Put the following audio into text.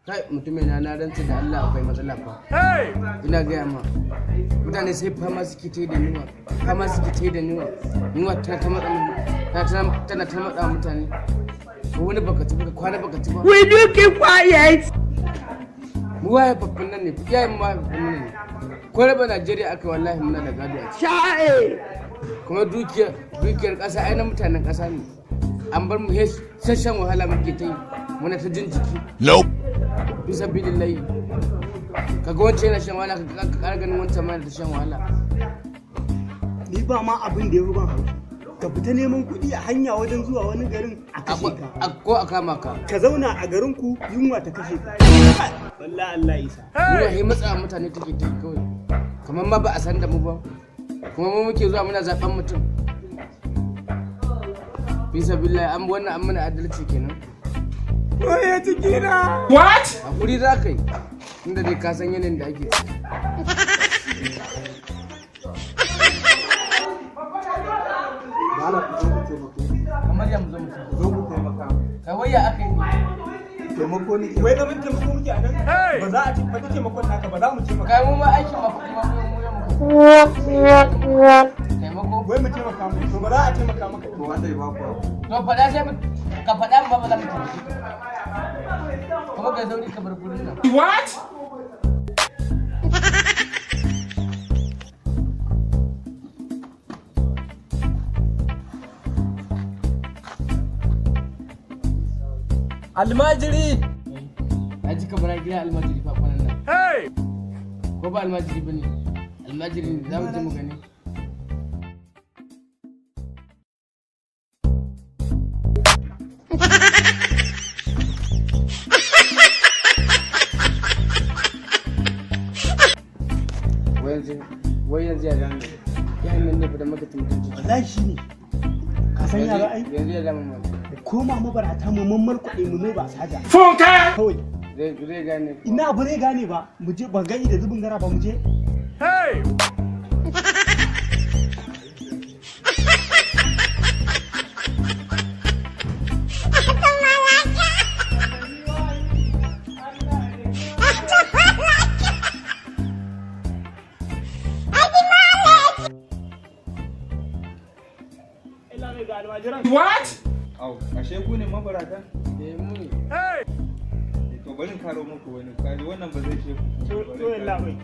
Kai, mutumin na, na rantsa da Allah akwai matsala fa. Ina gaya ma, mutane sai fama suke ta da yunwa, fama suke ta da yunwa. Yunwa tana ta matsa tana ta matsa mutane. Ko wani baka ci ba, kwana baka ci ba. Will you keep quiet? Mu waye babban nan ne, iyayen mu waye babban nan ne. Ko raba Najeriya aka, wallahi muna da gado a ciki. Child. Kuma dukiyar ƙasa ai na mutanen ƙasa ne. An bar mu sashen wahala muke ta yi, muna ta jin jiki. Nope. Bisa bidillahi, kaga wancan yana shan wahala, ka ƙara ganin wancan ma yana ta shan wahala. Ni ba ma abin da ya fi ban haushi, ka fita neman kuɗi a hanya wajen zuwa wani garin a kashe ka. Ko a kama ka. Ka zauna a garin ku yunwa ta kashe ka. Wallahi Allah isa. Yunwa sai matsa mutane take ta yi kawai, kamar ma ba a san da mu ba. Kuma mu muke zuwa muna zaɓen mutum. Bisa billahi, an wannan an mana adalci kenan? Oye cikina. What? Hakuri za ka yi, inda dai ka san yanayin da ake ciki. Malam, ku zo ku taimake ni. Kamar ya mu zo mutum? Ku zo ku taimaka. Kai, wai ya aka yi ne? Taimako nake. Wai zaman taimako muke a nan? Ba za a ci ba, taimakon naka ba za mu taimaka. Kai, mu ma aikin ma kuɗi ma mu ya muka taimako. Wai mu taimaka mu, to ba za a taimaka maka. To Allah ya ba ku hakuri. To faɗa, sai ka faɗa mu ba, ba za mu taimake ka ba. Kuma kai sauri ka bar gurin nan. What? Almajiri, na ji kamar gida almajiri fa kwanan nan. Ko ba almajiri ba ne? Almajiri ne, za mu je mu gani. Wai yanzu ya zama yayin nan ne fa da muka ci mutunci. Wallahi shi ne. Ka san ya za a yi? Yanzu ya zama mana. Mu koma mabarata, mu mammal kuɗi, mu mai ba saja. Funke! Kawai. Zai gane. Ina ba zai gane ba. Mu je, ban gani da zubin gara ba, mu je. Hey! What? Au, ashe ku ne mabarata? Eh, mu ne. Hey! To bari in karo muku wani. Kaji wannan ba zai ce ku. To, yalla bai.